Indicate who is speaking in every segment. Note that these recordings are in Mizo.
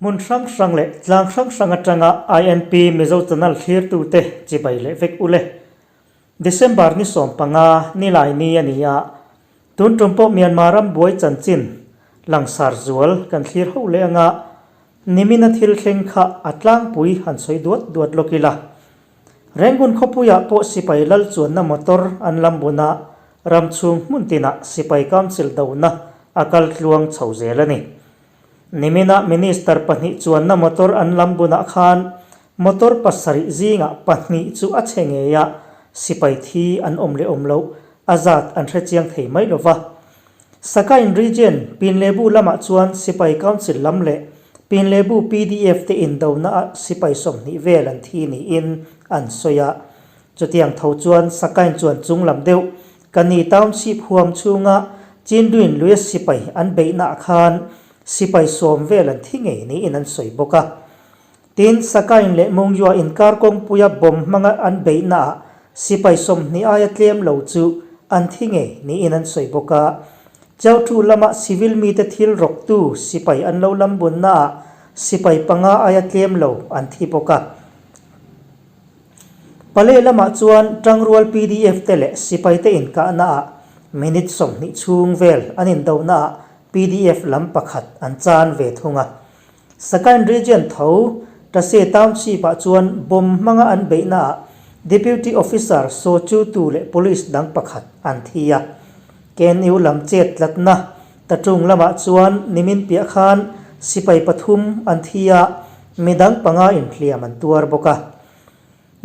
Speaker 1: Hmun hrang hrang leh tlang hrang hrang atanga INP Mizo Channel thlirtute chibai leh vek ule. December ni 15 nilai ni a ni a, tun tum pawh Myanmar ram buai chanchin langsar zual kan thlir ho leh anga nimina thil thleng kha a tlangpui han sawi duat duat lawk ila. Rangoon khawpuiah pawh sipai lal chuanna motor an lam bun a, ram chhung hmun tinah sipai council dona a kal tluang chho zel a ni. Niminah minister pahnih chuanna motor an lam bunah khan motor pasarih zingah pahnih chu a chhe ngei a, sipai thi an awm leh awm loh a zat an hre chiang thei mai lo va. Sakain Region, Pinlebu lamah chuan Sipai Council lam leh Pinlebu pdf te indona ah sipai 20 vel an thi niin an sawi a. Chutiang tho chuan Sakain chuan chung lam deuh Kani Township huam chhunga Chinduin luia sipai an beihnaah khan sipai 10 vel an thi ngei niin an sawi bawk a. Tin, Sakain leh Mungyua inkar kawngpuia bomb hmanga an beihnaah sipai 20 aia tlem lo chu an thi ngei niin an sawi bawk a. Chautu lama civil mite thil rawktu sipai an lo lam bunnaah sipai panga aia tlem lo an thi bawk a. Pale lamah chuan Tangrual pdf te leh sipaite inkahnaah minute 20 chhung vel an indonaah pdf lam pakhat an chan ve thung a. Sakain Region tho Tase Township-ah chuan bomb hmanga an beihnaah Deputy Officer Saw Chu Tu leh Police dang pakhat an thi a. KNU lam chet tlatna Tatung lamah chuan nimin piah khan sipai pathum an thi a, midang panga inhliam an tuar bawk a.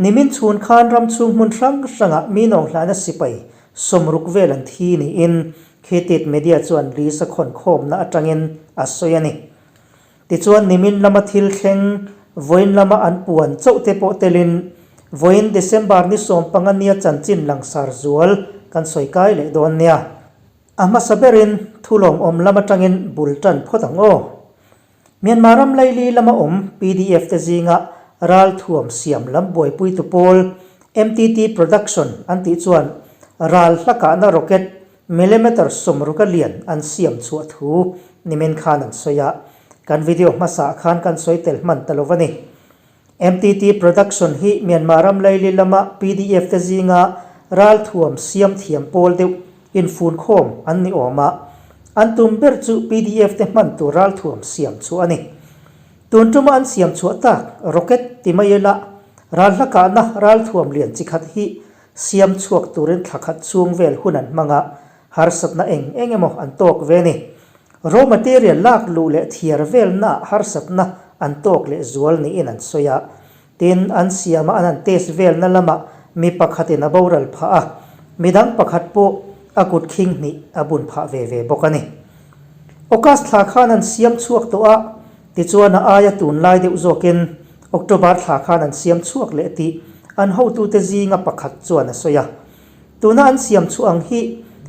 Speaker 1: Nimin chhun khan ram chhung hmun hrang hrangah mi nawnghlahna sipai 60 vel an thi niin Khitit Media chuan Lisa khawnkhawmna atangin a sawi a ni. Tichuan nimin lama thil thleng vawiin lama an puan chauh te pawh telin vawiin December ni 15 nia chanchin langsar zual kan sawi kai leh dawn nia. A hmasa berin thulawmawm lam atangin bul tan phawt ang aw. Myanmar ram laili lama awm pdf te zinga ralthuam siam lam buaipuitu pawl MTT Production an tih chuan ral hlakahna rocket millimeter 60 a lian an siam chhuah thu nimin khan an sawi a, kan video hmasaah khan kan sawi tel hman ta lo a ni. MTT Production hi Myanmar ram laili lama pdf te zinga ralthuam siam thiam pawl deuh infunkhawm an ni awm a, an tum ber chu pdf te hman tur ralthuam siam chu a ni. Tun tuma an siam chhuah tak rocket ti mai ila ral hlakahna ralthuam lian chi khat hi siam chhuak turin thla khat chhung vel hun an hmang a, harsatna eng eng emaw an tawk ve a ni. Raw material lak luh leh thiar velnaah harsatna an tawk leh zual niin an sawi a. Tin, an siama an han test velna lamah mi pakhatin a boral phah a, midang pakhat pawh a kut khing hnih a bun phah ve ve bawk a ni. August thla khan an siam chhuak tawh a, tichuan a aia tunlai deuh zawkin October thla khan an siam chhuak leh tih an hotute zinga pakhat chuan a sawi a. Tuna an siam chhuah ang hi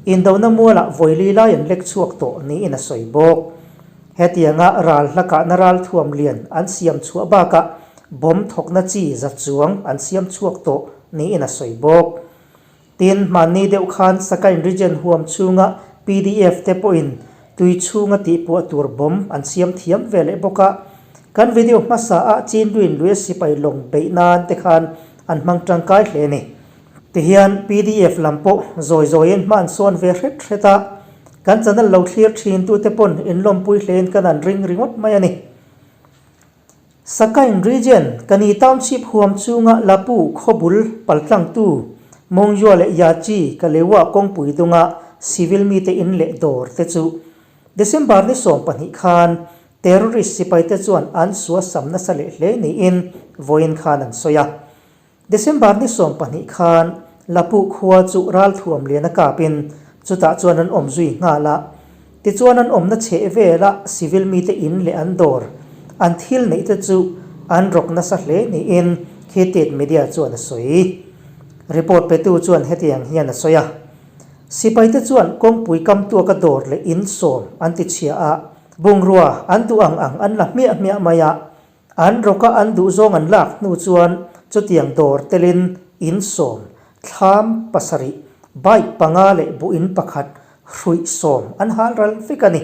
Speaker 1: indona mualah vawili lai an lek chhuak tawh niin a sawi bawk. Hetianga ral hlakahna ralthuam lian an siam chhuah bakah bomb thawkna chi za chuang an siam chhuak tawh niin a sawi bawk. Tin, hmanni deuh khan Sakain Region huam chhunga pdf te pawhin tui chhunga tihpuah tur bomb an siam thiam ve leh bawk a. Kan video hmasa ah Chinduin Luia sipai lawng beih nan te khan an hmang tangkai hle a ni. Tihian pdf lam pawh zawi zawiin hma an sawn ve hret hret a, kan channel lo thlir thin tute pawn inlawmpui hlein kan an ring ringawt mai a ni. Sakain Region, Kani Township huam chunga Lapu khawbul paltlangtu Mongyua leh Yachi Kalewa kawngpui dunga civil mite in leh dawr te chu December ni 12 khan terrorist sipaite chuan an suasam nasa leh hle niin vawiin khan an sawi a. December ni 12 khan Lapu khua chu ralthuam lian a kapin chutah chuan an awm zui nghal a. Tichuan an awmna chheh vela civil mite in leh an dawr, an thil neih te chu an rawk nasa hle niin Khitit Media chuan a sawi. Report petu chuan hetiang hian a sawi a, Sipaite chuan kawngpui kam tuaka dawr leh in sawm an ti chhia a, bungrua an duh ang ang an la hmiah hmiah mai a, An rawka an duhzawng an lak hnu chuan chutiang dawr telin in 10, thlam pasarih, bike panga leh buh in pakhat hruih 10 an hal ral vek a ni.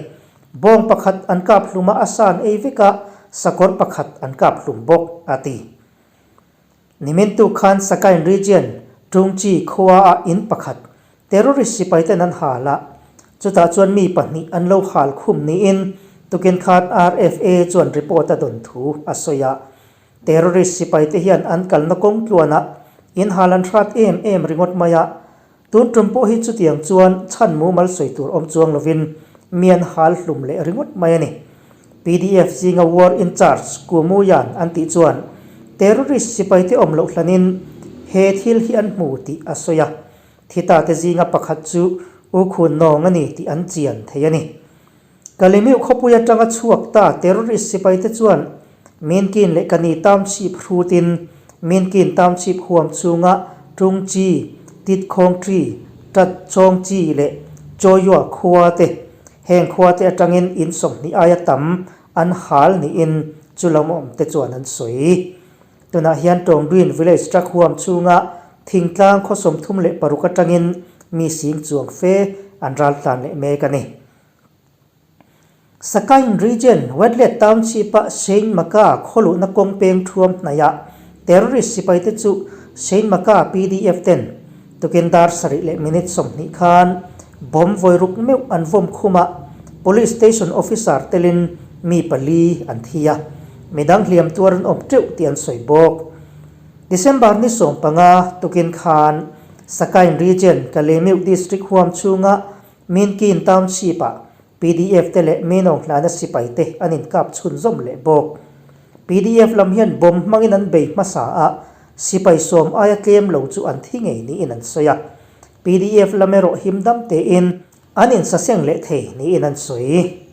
Speaker 1: Bawng pakhat an kap hluma a san ei vek a, sakawr pakhat an kap hlum bawk, a ti. Nimin tuk khan Sakain region Tungchi khuaah in pakhat terrorist sipaiten an hal a, chutah chuan mi pahnih an lo hal khum niin tukin khan RFA chuan report a dawn thu a sawi a. Terrorist sipaite hian an kalna kawng tluanah in hal an hrat em em ringawt mai a, tun tum pawh hi chutiang chuan chhan mumal sawi tur awm chuang lovin mi an hal hlum leh ringawt mai a ni. Pdf zinga war in charge Ku Mu Yan an tih chuan terrorist sipaite awm loh hlanin he thil hi an hmu tih a sawi a, thi ta te zinga pakhat chu U Khun Nawng a ni tih an chian thei a ni. Kalemiu khawpui atanga chhuak ta terrorist sipaite chuan Minkin leh Kani Township hrutin Minkin Township huam chhunga Tungchi, Titkhawngṭi, Tatchawngchi leh Chawia khua te heng khua te atangin in 20 aia tam an hal niin chulawmawm te chuan an sawi. Tunah hian Tawngduin Village truck huam chhunga thingtlang khaw 36 atangin mi sing chuang fe an raltlan leh mek a ni. Sakain Region, Wetlet Township-a Sein Maka khawluhna kawng peng thuam hnaihah terrorist sipaite chu Sein Maka pdf ten tukin dar sarih leh minute 20 khan bomb vawi ruk meuh an vawm khum a, Police Station Officer telin mi pali an thi a, midang hliam tuar an awm teuh tih an sawi bawk. December ni 15 tukin khan Sakain Region, Kalemiu District huam chhunga Minkin Township-ah pdf te leh Minong hlana sipai te an inkap chhunzawm leh bawk. Pdf lam hian bomb hmangin an bei hmasa a, sipai sawm aia tlem lo chu an thi ngei niin an sawi a. Pdf lam erawh him dam tein an insaseng leh thei niin an sawi.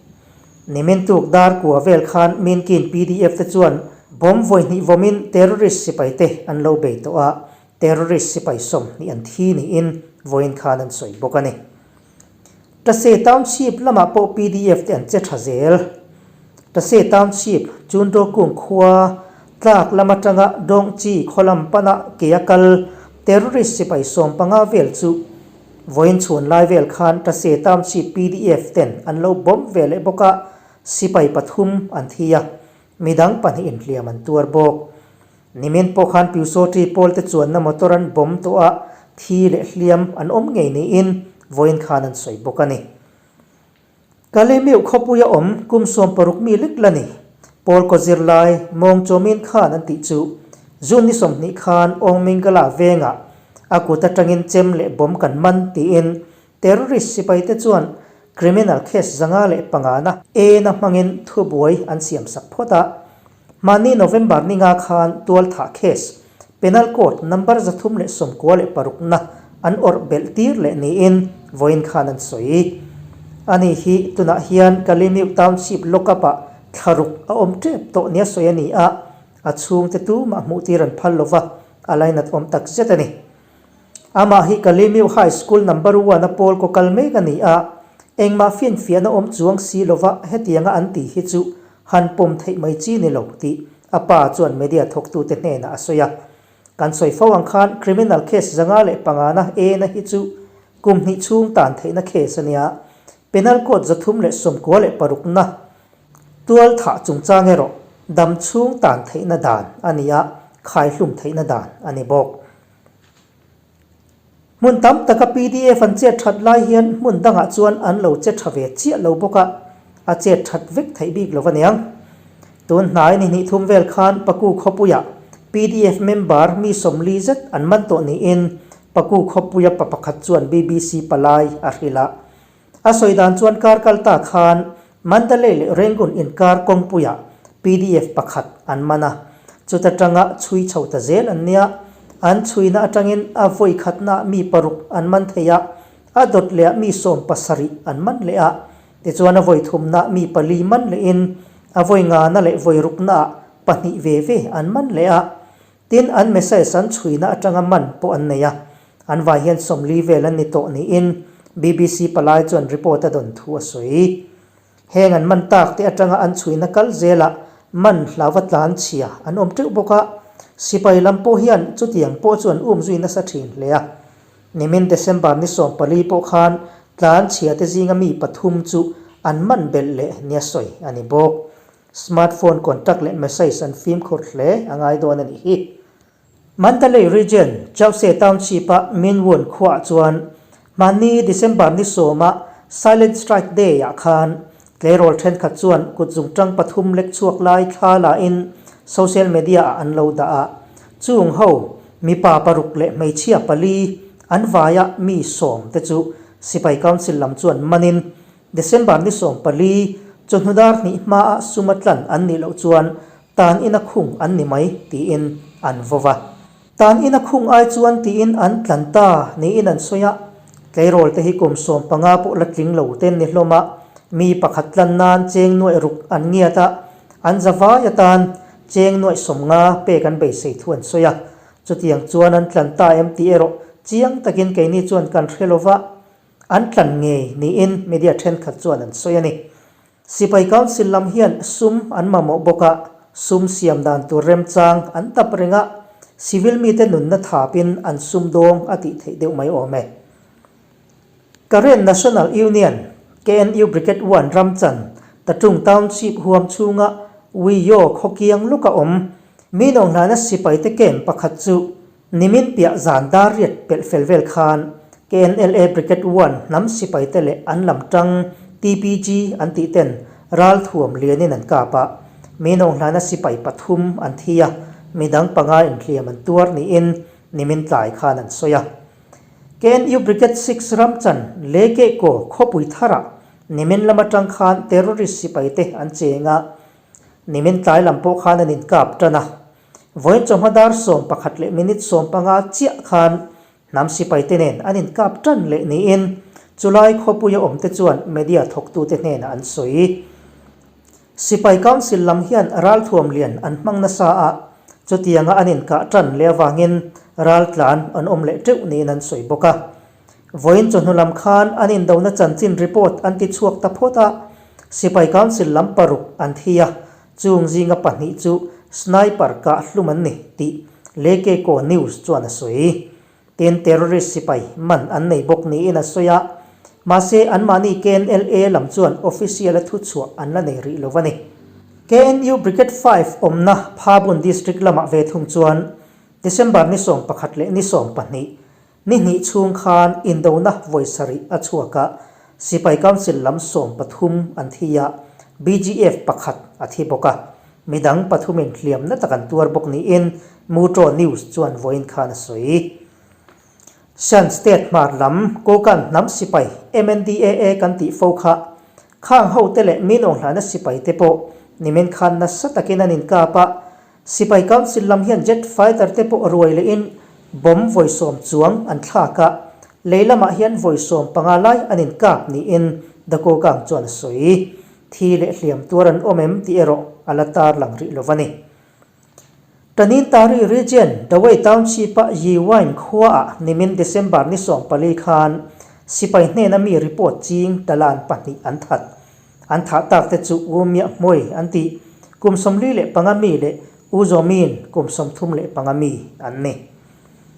Speaker 1: Nimin tuk dar kua vel khan Minkin pdf te chuan bomb vawi hnih vawmin terrorist sipai te an lo bei tawh a, Terrorist sipai 20 an thi niin vawiin khan an sawi bawk a ni. Tase Township lamah pawh pdf te an che tha zel. Tase Township, Chundokung khua tlak lam atanga Dongchi khaw lam pana ke a kal terrorist sipai 15 vel chu vawiin chhun lai vel khan Tase Township pdf ten an lo bomb ve leh bawk a, sipai pathum an thi a, midang pahnihin hliam an tuar bawk. Nimin pawh khan Pyusawṭi pawlte chuanna motor an bomb tawh a, thi leh hliam an awm ngei niin vawiin khan an sawi bawk a ni. Kalemiu khawpuia awm kum 60 mi lek la ni. Pawl kaw zirlai Mawng Chawmin khan an tih chu June ni 20 khan Awng Mingala vengah a kut atangin chem leh bomb kan man tiin terrorist sipaite chuan criminal case 505 ena hmangin thubuai an siamsak phawt a. Mahni November ni nga khan tualthah case, Penal Code number 396 na an awrh belh tir leh niin vawiin khan an sawi. Ani hi tunah hian Kalimiu Township lockup-ah thlaruk a awm tep tawh nia sawi a ni a, a chhungte tumah hmuh tir an phal lova, a lainat awm tak zet a ni. Amah hi Kalimiu High School number one a pawl kaw kal mek a ni a, engmah finfiahna awm chuang si lova hetianga an ti hi chu Han pawm theih mai chi ni lo tih a pa chuan media thawktute hnenah a sawi a. Kan sawi fo ang khan criminal case 505 na ena hi chu kum hnih chhung tan theihna case a nia. Penal Code 396 na tual thah chungchang erawh dam chhung tan theihna dan a ni a, khaihlum theihna dan a ni bawk. Hmun tam taka pdf an chet that lai hian hmun dangah chuan an lo che tha ve chiah lo bawk a, a chet that vek theih bik lo aniang. Tun hnai ni hnih thum vel khan Paku khawpuiah pdf member mi 40 zet an man tawh niin Paku khawpuia pa pakhat chuan BBC palai a hrilh a. A sawi dan chuan kar kal ta khan Mandalay leh Rangoon inkar kawngpuiah pdf pakhat an man a, chuta tanga chhui chho ta zel an nia. An chhuina atangin a vawi khatnaah mi paruk an man thei a, a dawt lehah mi 17 an man leh a, tichuan a vawi thumnaah mi pali man lehin a vawi ngana leh vawi ruknaah pahnih ve ve an man leh a. Tin, an message an chhuina atanga man pawh an nei a, an vai hian 40 vel an ni tawh niin BBC palai chuan report a dawn thu a sawi. Heng an man tak te atanga an chhuina kal zelah man hlauva tlan chhia an awm teuh bawk a, sipai lam pawh hian chutiang pawh chu an um zui nasa thin hle a. Nimin December ni 14 pawh khan tlan chhia te zinga mi pathum chu an man belh leh nia sawi a ni bawk. Smartphone contact leh message an fimkhur hle a ngai dawn a nih hi. Mandalay Region, Chause Township-a Minwun khuaah chuan hmanni December ni sawma Silent Strike Day-ah khan tleirawl thenkhat chuan kutzungtang pathum lek chhuak lai thla lain social media-ah an lo dah a. Chung ho, mipa paruk leh hmeichhia pali an vaia mi sawm te chu Sipai Council lam chuan manin December ni 14 chawhnu dar hnih hmaa suma tlan an nih loh chuan Tan ina khung an ni mai tiin an vo va. Tan ina khung ai chuan tiin an tlan ta niin an sawi a. Tleirawl te hi kum 15 pawh la tling lo ten ni hlawm a, mi pakhat tlan nan cheng nuaih ruk an ngiat a, an za vai atan cheng nuaih 50 pek an beisei thu an sawi a. Chutiang chuan an tlan ta em tih erawh chiang takin keini chuan kan hre lo va, an tlan ngei niin media thenkhat chuan an sawi a ni. Sipai Council lam hian sum an mamawh bawk a, sum siam dan tur remchang an tap reng a, civil mite nunna thapin an sum dawng a tih theih deuh mai awm e. Karen National Union, KNU Brigade One Ramchan, Tatung Township huam chhunga Wiyo khawkiang lawka awm, Minawnghlana sipaite camp pakhat chu Nimin piah zan dar riat pelh fel vel khan KNLA Brigade One hnam sipaite leh an lam tang TPG an tih ten ral thuam lianin an kap a, Minawnghlana sipai pathum an thi a, midang panga inhliam an tuar niin nimin tlai khan an sawi a. KNU Brigade Six Ramchan Lekehkaw khawpui tharah nimin lam atang khan terrorist sipaite an cheng a, nimin tlai lam pawh khan an inkap tan a. Vawiin chawhma dar 11 leh minute 15 chiah khan hnam sipaite nen an inkap tan leh niin chulai khawpuia awmte chuan media thawktute hnenah an sawi. Sipai Council lam hian ralthuam lian an hmang nasa a, chutianga an inkah tan leh avangin raltlan an awm leh teuh niin an sawi bawk a. Vawiin chawhnu lam khan an indona chanchin report an ti chhuak ta phawt a, Sipai Council lam paruk an thi a, Chung zinga pahnih chu sniper kah hlum an ni tih Lekeko News chuan a sawi. Tin, terrorist sipai man an nei bawk niin a sawi a, mahse anmahni KNLA lam chuan official-a thuchhuah an la nei rih lo a ni. KNU Brigade Five awmna Phabun District lamah ve thung chuan December ni 11 leh ni 12 Ni hnih chhung khan indona vawi sarih a chhuak a, Sipai Council lam 13 an thi a, BGF pakhat a thi bawk a, midang pathumin hliamna tak an tuar bawk niin Mutraw News chuan vawiin khan a sawi. Shan State hmar lam Kokang hnam sipai MNDAA kan tih fo kha khang hote leh Minawnghlana sipaite pawh nimin khan nasa takin an inkap a, Sipai Council lam hian jet fighter te pawh ruai lehin bomb vawi sawm chuang an thlak a, lei lamah hian vawi 15 lai an inkap niin Dakokang chuan a sawi. Thi leh hliam tuar an awm em tih erawh a la tar lang rih lo a ni. Tanintari Region, Dawei Township-a Yiwain khuaah nimin December ni 14 khan sipai hnena mi report ching talan pahnih an that. An thah tak te chu U Miah Hmuai an tih, kum 45 mi leh U Zaw Min kum 35 mi an ni.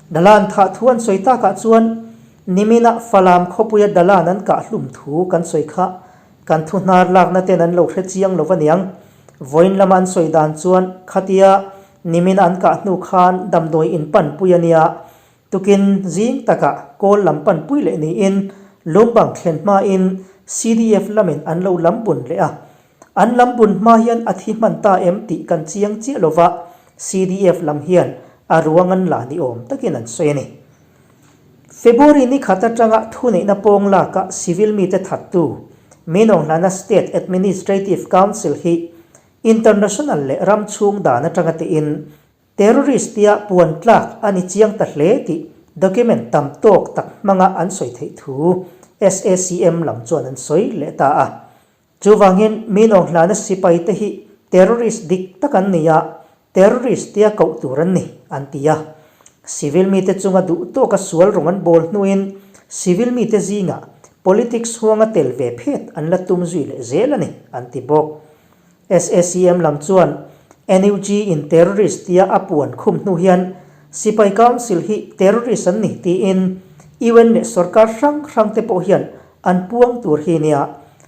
Speaker 1: Dalan thah thu an sawi takah chuan niminah Falam khawpuia Dalan an kah hlum thu kan sawi kha kan thu hnar lakna ten an lo hre chiang lo aniang. Vawiin lama an sawi dan chuan khatia nimina an kah hnu khan damdawi in panpui a nia Tukin zing takah kawl lam panpui leh niin Lumbang thlen hmain CDF lamin an lo lam bun leh a. An lam bun hma hian a thi hman ta em tih kan chiang chiah lova, CDF lam hian a ruang an la ni awm takin an sawi a ni. February ni khat atanga thuneihna pawng laka civil mite thattu Minawnghlana State Administrative Council hi international leh ram chhung dan atanga tehin Terrorist tia puan tlak a ni chiang ta hle tih document tam tawk tak hmanga an sawi theih thu SACM lam chuan an sawi leh ta a. Chuvangin Minawnghlana sipai te hi terrorist dik tak an ni a, terrorist tia koh tur an ni, an ti a. Civil mite chunga duh tawka sual rawng an bawl hnuin civil mite zingah politics huanga tel ve phet an la tum zui leh zel a ni, an ti bawk. SACM lam chuan NUG in terrorist tia a puan khum hnu hian Sipai Council hi terrorist an ni tiin UN leh sorkar hrang hrang te pawh hian an puang tur hi nia.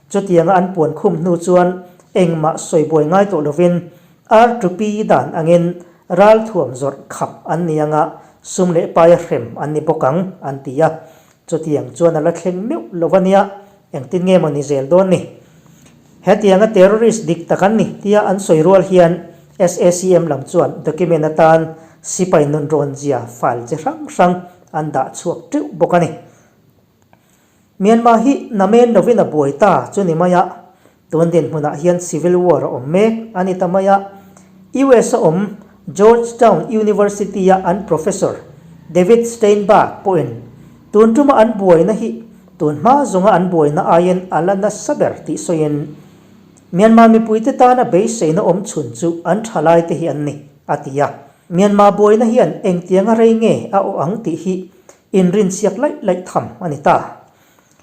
Speaker 1: Chutianga an puan khum hnu chuan engmah sawi buai ngai tawh lovin R2P dan angin ralthuam zawrh khap an ni anga sum leh paia hrem an ni bawk ang an ti a. Chutiang chuan a la thleng meuh lo a nia, engtin nge maw ni zel dawn ni? Hetianga terrorist dik tak an ni tia an sawi rual hian SACM lam chuan document atan sipai nunrawn zia file chi hrang hrang an dah chhuak teuh bawk a ni. Myanmar hi namen lovin a buai ta chu ni mai a, tun dinhmunah hian civil war a awm mek a ni ta mai a. US a awm Georgetown University-a an professor David Steinberg pawhin tun tuma an buaina hi tun hma zawnga an buaina aiin a la nasa ber tih sawiin Myanmar mipuite tana beiseina awm chhun chu an thalaite hi an ni, a ti a. Myanmar buaina hian engtianga rei nge a awh ang tih hi Inrinsiak laih laih tham a ni ta.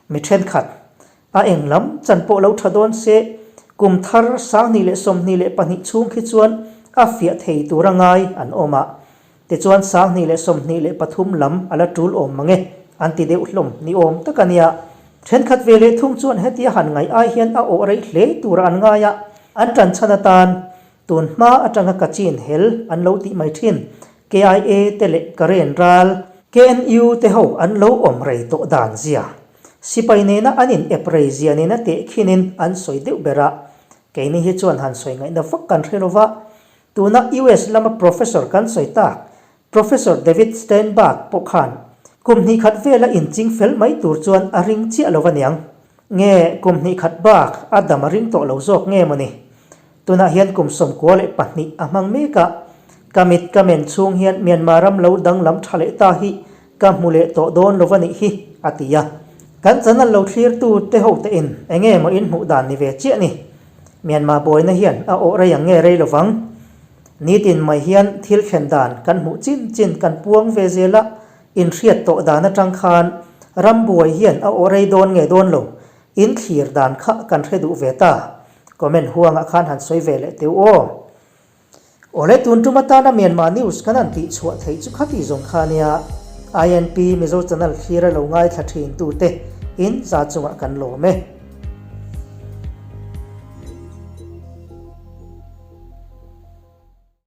Speaker 1: Mi thenkhat, a eng lam chan pawh lo tha dawn se, kum thar 2022 chhung khi chuan a fiah thei tur a ngai an awm a. Tichuan 2023 lam a la tul awm mang e, an ti deuh hlawm ni awm tak a nia. Thenkhat ve leh thung chuan hetia han ngaih ai hian a awh rei hle tur an ngai a, an tan chhan atan Tun hma atanga Kachin hel an lo tih mai thin. KIA te leh Karen ral, KNU te ho an lo awm rei tawh dan zia. Sipai nena an in ep rei zia nena tehkhinin an sawi deuh ber a. Keini hi chuan han sawi ngaihna vak kan hre lova. Tuna US lama Professor kan sawi tak Professor David Steinberg pawh khan kum hnih khat vela inching fel mai tur chuan a ring chiah lo aniang. Nge kum hnih khat bak a dam a ring tawh lo zawk nge mawni? Tunah hian kum 92 a hmang mek a, ka mit ka men chhung hian Myanmar ram lo danglam tha leh ta hi ka hmu leh tawh dawn lo a nih hi, a ti a. Kan channel lo thlirtu te ho tein enge maw in hmuh dan ni ve chiah ni? Myanmar buaina hian a awh rei ang nge rei lovang? Nitin mai hian thil thlen dan kan hmuh chin chin kan puang ve zel a, inhriat tawh dan atang khan ram buai hian a awh rei dawn nge dawn lo, in thlir dan kha kan hre duh ve ta. Comment huangah khan han sawi ve leh teu aw. Awle tun tum atana Myanmar news kan han tih chhuah theih chu khati zawng kha nia, INP Mizo channel thlira lo ngaithla thin tute in za chungah kan lawm e.